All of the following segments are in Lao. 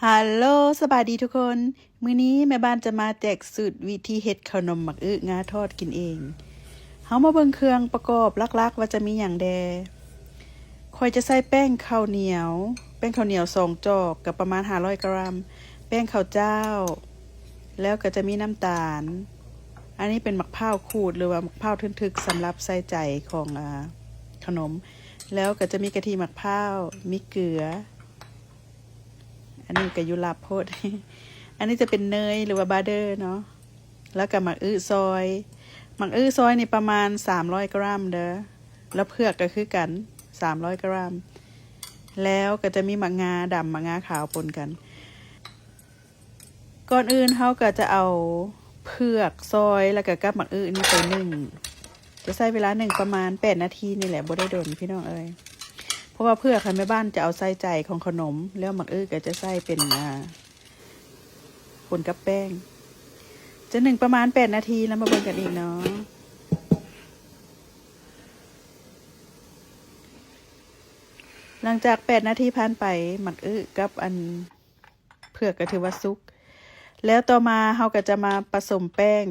ຮັລໂຫຼ ສະບາຍດີທຸກຄົນ. ມື້ນີ້ແມ່ບ້ານຈະມາແຈກສູດວິທີເຮັດເຂົ້າໜົມໝາກອຶງາທອດກິນເອງ. ເຮົາມາເບິ່ງເຄື່ອງປະກອບຫຼັກໆວ່າຈະມີຫຍັງແດ່. ຂ້ອຍຈະໃສ່ແປ້ງເຂົ້າໜຽວ, ແປ້ງເຂົ້າໜຽວສອງຈອກ ກໍປະມານຫ້າຮ້ອຍກຣາມ, ແປ້ງເຂົ້າເຈົ້າ, ແລ້ວກໍຈະມີນ້ຳຕານ. ອັນນີ້ເປັນໝາກພ້າວຂູດ ຫຼືວ່າໝາກພ້າວທຶນທຶກ ສຳລັບໃສ່ໃຈຂອງ ອາ ເຂົ້າໜົມ. ແລ້ວກໍຈະມີກະທິໝາກພ້າວ, ມີເກືອ, ອັນນີ້ກໍຢູ່ລັບໂພດ. ອັນນີ້ຈະເປັນເນີຍ ຫຼືວ່າບາເດີເນາະ. ແລ້ວກໍໝາກອຶຊອຍ, ໝາກອຶຊອຍນີ້ປະມານສາມຮ້ອຍກຣາມເດີ, ແລ້ວເຜືອກກໍຄືກັນສາມຮ້ອຍກຣາມ. ແລ້ວກໍຈະມີໝາກງາດຳ ໝາກງາຂາວປົນກັນ. ກ່ອນອື່ນເຮົາກໍຈະເອົາເຜືອກຊອຍ ແລ້ວກໍກັບໝາກອຶນີ້ໄປໜຶ້ງ. ຈະໃຊ້ເວລາໜຶ້ງປະມານແປດນາທີນີ້ແຫຼະ, ບໍ່ໄດ້ດົນພີ່ນ້ອງເອີຍ. ເພາະວ່າເຜືອກຫັ້ນແມ່ບ້ານຈະເອົາໃສ່ໃຈຂອງເຂົ້າໜົມ, ແລ້ວໝາກອຶກໍຈະໃສ່ເປັນ ອາ ປົນກັບແປ້ງ. ຈະໜຶ້ງປະມານແປດນາທີ ແລ້ວມາເບິ່ງກັນອີກເນາະ. ຫຼັງຈາກແປດນາທີຜ່ານໄປ, ໝາກອຶກັບອັນ ເຜືອກກໍຖືວ່າສຸກ. ແລ້ວຕໍ່ມາເຮົາກໍຈະມາປະສົມແປ້ງ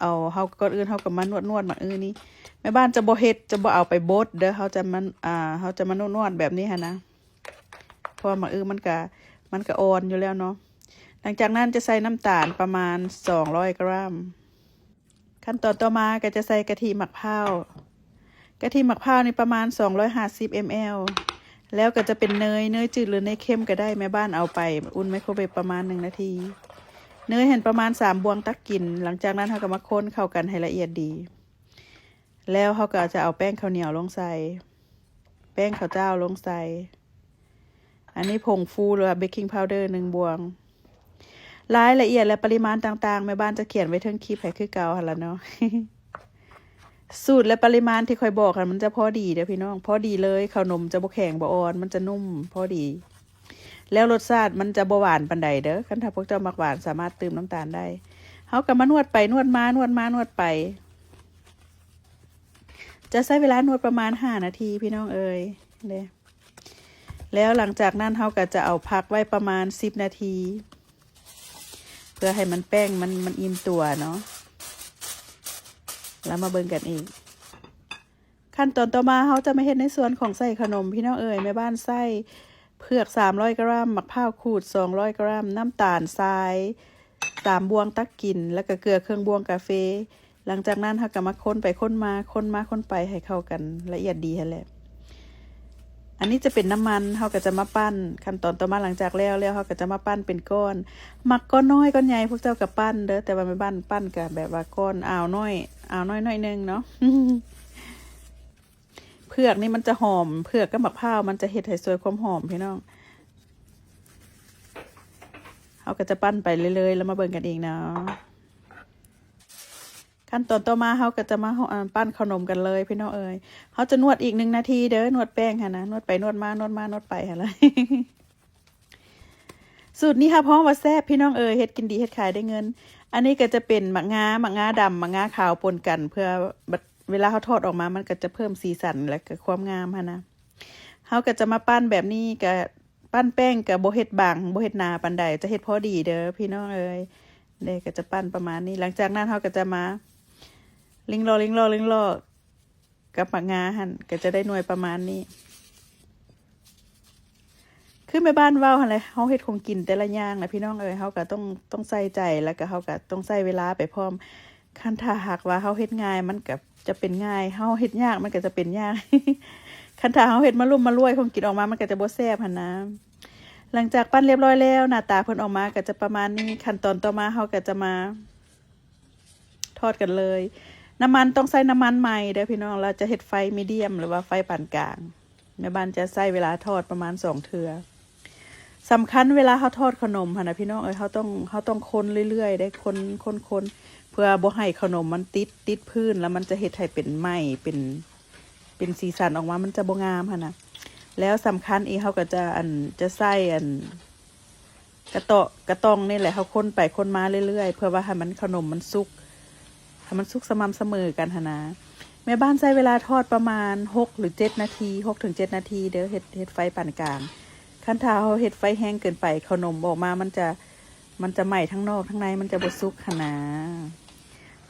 ເອົາ, ເຮົາ ກ່ອນອື່ນເຮົາກໍມານວດໆໝາກອຶນີ້. ແມ່ບ້ານຈະບໍ່ເຮັດ, ຈະບໍ່ເອົາໄປບົດເດີ, ເຮົາຈະມາ ອ່າ ເຮົາຈະມານວດໆແບບນີ້ຫັ້ນນະ, ເພາະວ່າໝາກອຶມັນກະ ມັນກະອ່ອນຢູ່ແລ້ວເນາະ. ຫຼັງຈາກນັ້ນຈະໃສ່ນ້ຳຕານປະມານສອງຮ້ອຍກຣາມ. ຂັ້ນຕອນຕໍ່ມາກໍຈະໃສ່ກະທິໝາກພ້າວ, ກະທິໝາກພ້າວນີ້ປະມານສອງຮ້ອຍຫ້າສິບ ມລ ແລ້ວກໍຈະເປັນເນີຍ, ເນີຍຈືດ ຫຼື ເນີຍເຄັມກໍໄດ້, ແມ່ບ້ານເອົາໄປອຸ່ນໄມໂຄຣເວບປະມານໜຶ່ງນາທີ. ເນີຍຫັ້ນປະມານສາມບ່ວງຕັກກິນ. ຫຼັງຈາກນັ້ນເຮົາກໍມາຄົນເຂົ້າກັນໃຫ້ລະອຽດດີ, ແລ້ວເຮົາກໍຈະເອົາແປ້ງເຂົ້າໜຽວລົງໃສ່, ແປ້ງເຂົ້າເຈົ້າລົງໃສ່. ອັນນີ້ຜົງຟູ ຫຼືວ່າເບກກິງພາວເດີໜຶ່ງບ່ວງ. ລາຍລະອຽດ ແລະ ປະລິມານຕ່າງໆ ແມ່ບ້ານຈະຂຽນໄວ້ເທິງຄລິບໃຫ້ຄືເກົ່າຫັ້ນລະເນາະ. ສູດ ແລະ ປະລິມານທີ່ຂ້ອຍບອກຫັ້ນ ມັນຈະພໍດີເດີ້ພີ່ນ້ອງ, ພໍດີເລີຍ. ເຂົ້າໜົມຈະບໍ່ແຂງບໍ່ອ່ອນ, ມັນຈະນຸ້ມພໍດີ, ແລ້ວລົດຊາດມັນຈະບໍ່ຫວານປານໃດເດີ້. ຄັນຖ້າພວກເຈົ້າມັກຫວານ ສາມາດຕື່ມນ້ຳຕານໄດ້. ເຮົາກໍມານວດໄປນວດມາ, ນວດມາ, ນວດໄປ. ຈະໃຊ້ເວລານວດປະມານຫ້ານາທີ ພີ່ນ້ອງເອີຍ ເດ້. ແລ້ວຫຼັງຈາກນັ້ນເຮົາກໍຈະເອົາພັກໄວ້ປະມານສິບນາທີ ເພື່ອໃຫ້ມັນ ແປ້ງມັນ ມັນອີ່ມຕົວເນາະ. ແລ້ວມາເບິ່ງກັນອີກ. ຂັ້ນຕອນຕໍ່ມາເຮົາຈະມາເຮັດໃນສ່ວນຂອງໃສ່ເຂົ້າໜົມ ພີ່ນ້ອງເອີຍ. ແມ່ບ້ານໃສ່ເຜືອກສາມຮ້ອຍກຣາມ, ໝາກພ້າວຂູດສອງຮ້ອຍກຣາມ, ນ້ຳຕານຊາຍ ສາມບ່ວງຕັກກິນ ແລ້ວກໍເກືອເຄິ່ງບ່ວງກາເຟ. ຫຼັງຈາກນັ້ນເຮົາກໍມາຄົນໄປຄົນມາ, ຄົນມາຄົນໄປໃຫ້ເຂົ້າກັນລະອຽດດີຫັ້ນແຫຼະ. ອັນນີ້ຈະເປັນນ້ຳມັນ, ເຮົາກໍຈະມາປັ້ນ. ຂັ້ນຕອນຕໍ່ມາ ຫຼັງຈາກແລ້ວແລ້ວ ເຮົາກໍຈະມາປັ້ນເປັນກ້ອນ. ມັກກ້ອນນ້ອຍກ້ອນໃຫຍ່ ພວກເຈົ້າກໍປັ້ນເດີ້, ແຕ່ວ່າແມ່ບ້ານປັ້ນກໍແບບວ່າກ້ອນອາວນ້ອຍ, ອາວນ້ອຍໜ້ອຍໜຶ່ງເນາະ. ເຜືອກນີ້ມັນຈະຫອມ, ເຜືອກກັບໝາກພ້າວມັນຈະເຮັດໃຫ້ຊ່ວຍຄວາມຫອມ ພີ່ນ້ອງ. ເຮົາກໍຈະປັ້ນໄປເລື້ອຍໆ ແລ້ວມາເບິ່ງກັນອີກເນາະ. ຂັ້ນຕອນຕໍ່ມາເຮົາກໍຈະມາ ເຮົາ ອັນ ປັ້ນເຂົ້າໜົມກັນເລີຍ ພີ່ນ້ອງເອີຍ. ເຮົາຈະນວດອີກໜຶ່ງນາທີເດີ້, ນວດແປ້ງຫັ້ນນະ, ນວດໄປນວດມາ, ນວດມານວດໄປຫັ້ນລະ. ສູດນີ້ຮັບຮອງວ່າແຊບ ພີ່ນ້ອງເອີຍ, ເຮັດກິນດີເຮັດຂາຍໄດ້ເງິນ. ອັນນີ້ກໍຈະເປັນໝາກງາ, ໝາກງາດຳ, ໝາກງາຂາວປົນກັນ ເພື່ອບັດ ເວລາເຮົາທອດອອກມາ ມັນກໍຈະເພີ່ມສີສັນ ແລະ ກໍຄວາມງາມຫັ້ນນະ. ເຮົາກໍຈະມາປັ້ນແບບນີ້, ກໍ ປັ້ນແປ້ງກໍບໍ່ເຮັດບາງ ບໍ່ເຮັດໜາປານໃດ, ຈະເຮັດພໍດີເດີ້ ພີ່ນ້ອງເອີຍ. ເດ້ ກໍຈະປັ້ນປະມານນີ້. ຫຼັງຈາກນັ້ນເຮົາກໍຈະມາລິ້ງລໍ້ ລິ້ງລໍ້ ລິ້ງລໍ້ກັບໝາກງາຫັ້ນ, ກໍຈະໄດ້ໜ່ວຍປະມານນີ້. ຄືແມ່ບ້ານເວົ້າຫັ້ນແຫຼະ, ເຮົາເຮັດຂອງກິນແຕ່ລະຢ່າງນະ ພີ່ນ້ອງເອີຍ, ເຮົາກໍຕ້ອງ ຕ້ອງໃສ່ໃຈ ແລ້ວກໍເຮົາກໍຕ້ອງໃຊ້ເວລາໄປພ້ອມ. ຄັນຖ້າຫາກວ່າເຮົາເຮັດງ່າຍ ມັນກໍຈະເປັນງ່າຍ, ເຮົາເຮັດຍາກ ມັນກໍຈະເປັນຍາກ. ຄັນຖ້າເຮົາເຮັດມາລຸ່ມມາລວຍ ຂອງກິນອອກມາ ມັນກໍຈະບໍ່ແຊບຫັ້ນນະ. ຫຼັງຈາກປັ້ນລຽບຮ້ອຍແລ້ວ ໜ້າຕາເພິ່ນອອກມາກໍຈະປະມານນີ້. ຂັ້ນຕອນຕໍ່ມາ ເຮົາກໍຈະມາທອດກັນເລີຍ. ນ້ຳມັນຕ້ອງໃຊ້ນ້ຳມັນໃໝ່ເດີ້ ພີ່ນ້ອງ, ລະຈະເຮັດໄຟມີດຽມ ຫຼືວ່າໄຟປານກາງ. ແມ່ບ້ານຈະໃຊ້ເວລາທອດປະມານສອງເທື່ອ. ສຳຄັນເວລາເຮົາທອດເຂົ້າໜົມຫັ້ນນະ ພີ່ນ້ອງເອີຍ, ເຮົາຕ້ອງ ເຮົາຕ້ອງຄົນເລື້ອຍໆເດ້, ຄົນ ຄົນ ຄົນ ເພື່ອບໍ່ໃຫ້ເຂົ້າໜົມມັນຕິດ ຕິດພື້ນ ແລ້ວມັນຈະເຮັດໃຫ້ເປັນໄໝ້ ເປັນ ເປັນສີສັນອອກມາ, ມັນຈະບໍ່ງາມຫັ້ນນະ. ແລ້ວສຳຄັນອີກ ເຮົາກໍຈະ ອັນ ຈະໃສ່ ອັນ ກະເຕາະ ກະຕ່ອງນີ້ແຫຼະ, ເຮົາຄົນໄປຄົນມາເລື້ອຍໆ ເພື່ອວ່າໃຫ້ມັນ ເຂົ້າໜົມມັນສຸກ ໃຫ້ມັນສຸກສະໝ່ຳສະເໝີກັນຫັ້ນນະ. ແມ່ບ້ານໃຊ້ເວລາທອດປະມານຫົກ ຫຼື ເຈັດນາທີ, ຫົກ ເຖິງ ເຈັດ ນາທີເດີ້, ເຮັດ ເຮັດໄຟປານກາງ. ຄ ຄັນຖ້າເຮົາເຮັດໄຟແຮງເກີນໄປ ເຂົ້າໜົມອອກມາມັນຈະ ມັນຈະໄໝ້ທັງນອກທັງໃນ ມັນຈະບໍ່ສຸກຫັ້ນນາ.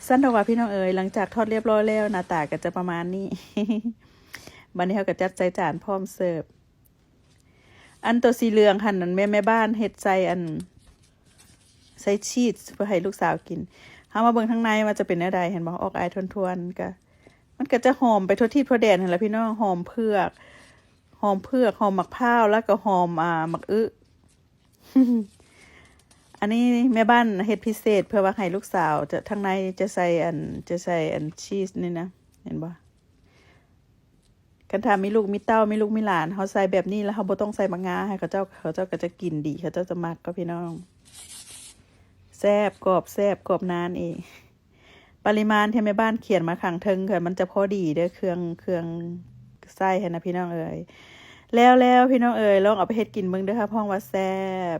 ຊັ້ນດອກວ່າພີ່ນ້ອງເອີຍ ຫຼັງຈາກທອດລຽບຮ້ອຍແລ້ວ ໜ້າຕາກໍຈະປະມານນີ້. ບັດນີ້ເຮົາກໍຈັດໃສ່ຈານພ້ອມເສີບ. ອັນໂຕສີເຫຼືອງຫັ້ນ ແມ່ນແມ່ບ້ານເຮັດໃສ່ອັນ ໃສ່ຊີສເພື່ອໃຫ້ລູກສາວກິນ. ເຮົາມາເບິ່ງທາງໃນວ່າຈະເປັນແນວໃດ ເຫັນບໍ່? ອອກອາຍທວນໆ ກະ ມັນກໍຈະຫອມໄປທົ່ວທິດທົ່ວແດນຫັ້ນລະພີ່ນ້ອງ ຫອມເຜືອກ ຫອມເຜືອກ ຫອມໝາກພ້າວ ແລ້ວກໍຫອມ ອ່າ ໝາກອຶ. ອັນນີ້ແມ່ບ້ານເຮັດພິເສດເພື່ອວ່າໃຫ້ລູກສາວ ຈະ ທາງໃນຈະໃສ່ອັນ ຈະໃສ່ອັນຊີສນີ້ນະ ເຫັນບໍ່? ຄັນຖ້າມີລູກມີເຕົ້າ ມີລູກມີຫຼານ ເຮົາໃສ່ແບບນີ້ ແລ້ວເຮົາບໍ່ຕ້ອງໃສ່ໝາກງາໃຫ້ເຂົາເຈົ້າ ເຂົາເຈົ້າກໍຈະກິນດີ ເຂົາເຈົ້າຈະມັກ ກໍພີ່ນ້ອງ ແຊບ ກອບແຊບ ກອບນານອີກ. ປະລິມານທີ່ແມ່ບ້ານຂຽນມາຂ້າງເທິງ ມັນຈະພໍດີເດີ້ ເຄື່ອງ ເຄື່ອງໃສ່ຫັ້ນນະ ພີ່ນ້ອງເອີຍ. ແລ້ວໆ ພີ່ນ້ອງເອີຍ ລອງເອົາໄປເຮັດກິນເບິ່ງເດີ້ ຮັບຮອງວ່າແຊບ.